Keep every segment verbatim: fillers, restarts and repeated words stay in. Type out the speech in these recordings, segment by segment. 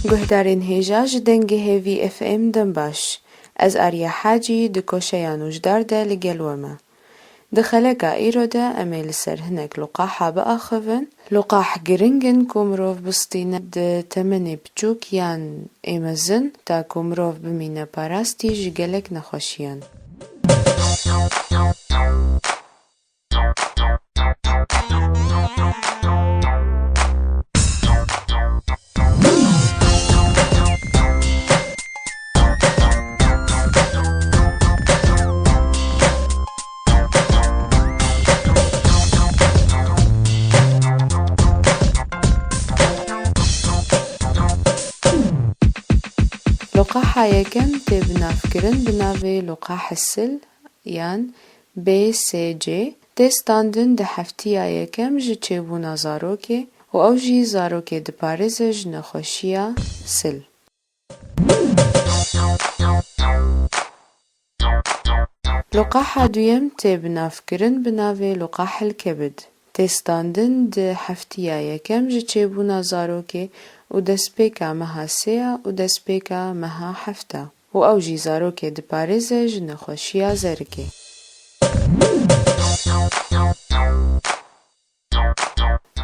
Guhdarên hêja ji Dengê Hêvî F M dem baş. Ez Arya Hacî di koşeya nûjdar de li gel we me. Di xeleka îro de em ê li ser hinek luqaha biaxivin. Luqah giring in ku mirov bistîne di temenê piçûk yan ê mezin, ta ku mirov bimîne parastî ji gelek nexweşiyan. Luqaha yekem tê binavkirin bi navê luqaha sil yan B S C, tê standin di heftiya yekem ji çêbûna zarokê û ew jî zarokê diparêze ji nexweşiya sil. Luqaha duyem tê binavkirin bi navê luqahil kebid. Tê standin di heftiya yekem ji çêbûna zarokê û destpêka meha sêya û destpêka meha hefta û ew jî zarokê diparêze ji nexweşiya zerikê.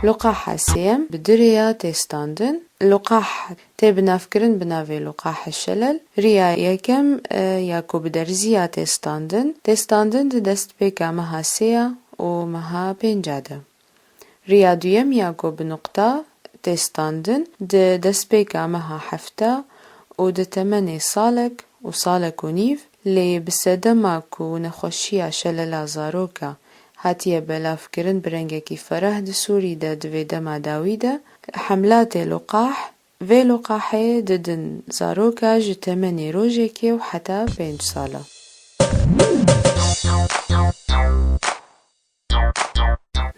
Luqaha sêyem bi du rêya tê standin. Luqah tê binavkirin bi navê luqaha şelel. Riya yekem, e, ya ku bi derziya tê standin, tê standin di destpêka meha sêya û meha pênca de. Riya duyem ya ku bi nuqta tê standin di destpêka meha hefta û di temenê salek û salek û nîv, lê bi sedema ku nexweşiya şelela zaroka hatiye belavkirin bi rengekî ferah di Sûrî de di vê dema dawî de, hemlatê luqah, vê luqahê didin zaroka ji temenê rojekê û heta pênc sala.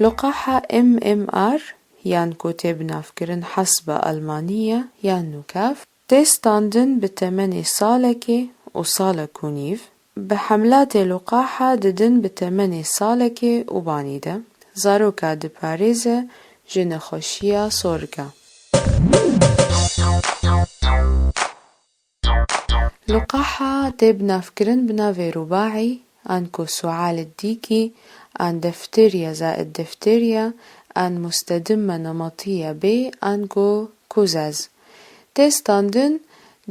Luqaha M M R, yan ku tê binavkirin hesba Almaniya yan nûkaf, tê standin bi temenê salekê û salek û nîv. Bi hemlatê luqaha didin bi temenê salekê û banî de. Zaroka diparêze ji nexweşiya sorika. Luqaha tê binavkirin bi navê rûbaî, an ku sual dîkî, an defteriya zaid defteriya, an mustedime nematiye bê, an ku kuzez. Tê standin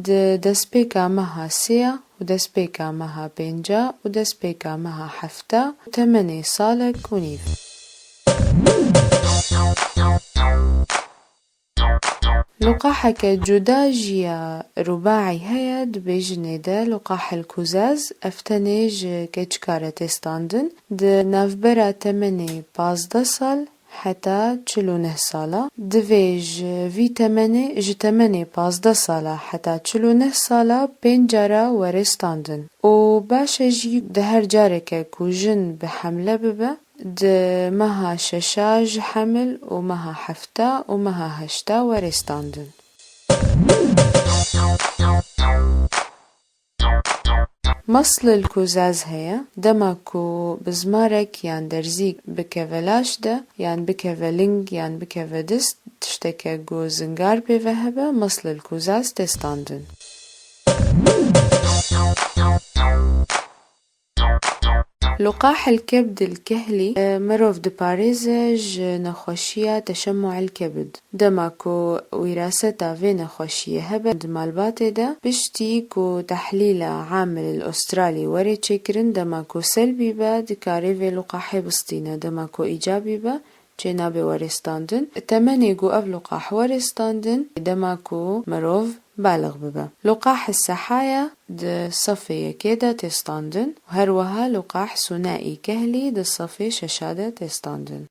di destpêka meha sêya û destpêka meha pênca û destpêka meha hefta û temenê salek û nîv. Luqaheke cuda jî ya rûbaî heye, dibêjinê de luqahil kuzez, ev tenê ji keçika re tê standin, di navbera temenê pazdeh sal heta çil û neh sala. Divê ji vî temenê, ji temenê pazdeh sala heta çil û neh sala pênc cara were standin. Û baş e jî di her careke ku jin bi hemle bibe, di meha şeşa ji hemil û meha hefta û meha heşta were standin. Meslil kuzez heye, dema ku bizmarek yan derzîk bikeve laş de, yan bikeve ling, yan bikeve dist, tişteke ku zingar pê ve hebe, meslil kuzez tê standin. Luqahil kebdil kehlî, e, mirov diparêze ji nexweşiya teşemu'il kebid. Dema ku wîraseta vê nexweşiyê hebe di malbatê de, piştî ku tehlîla amilil Australî were çêkirin, dema ku selbî be, dikare vê luqahê bistîne, dema ku îcabî be, çênabe were standin. Temenê ku ev luqah were standin, dema ku mirov balix bibe. Luqah sehaya di sefê yekê de tê standin û her wiha luqah sunaî kehlî di sefê şeşa de tê standin.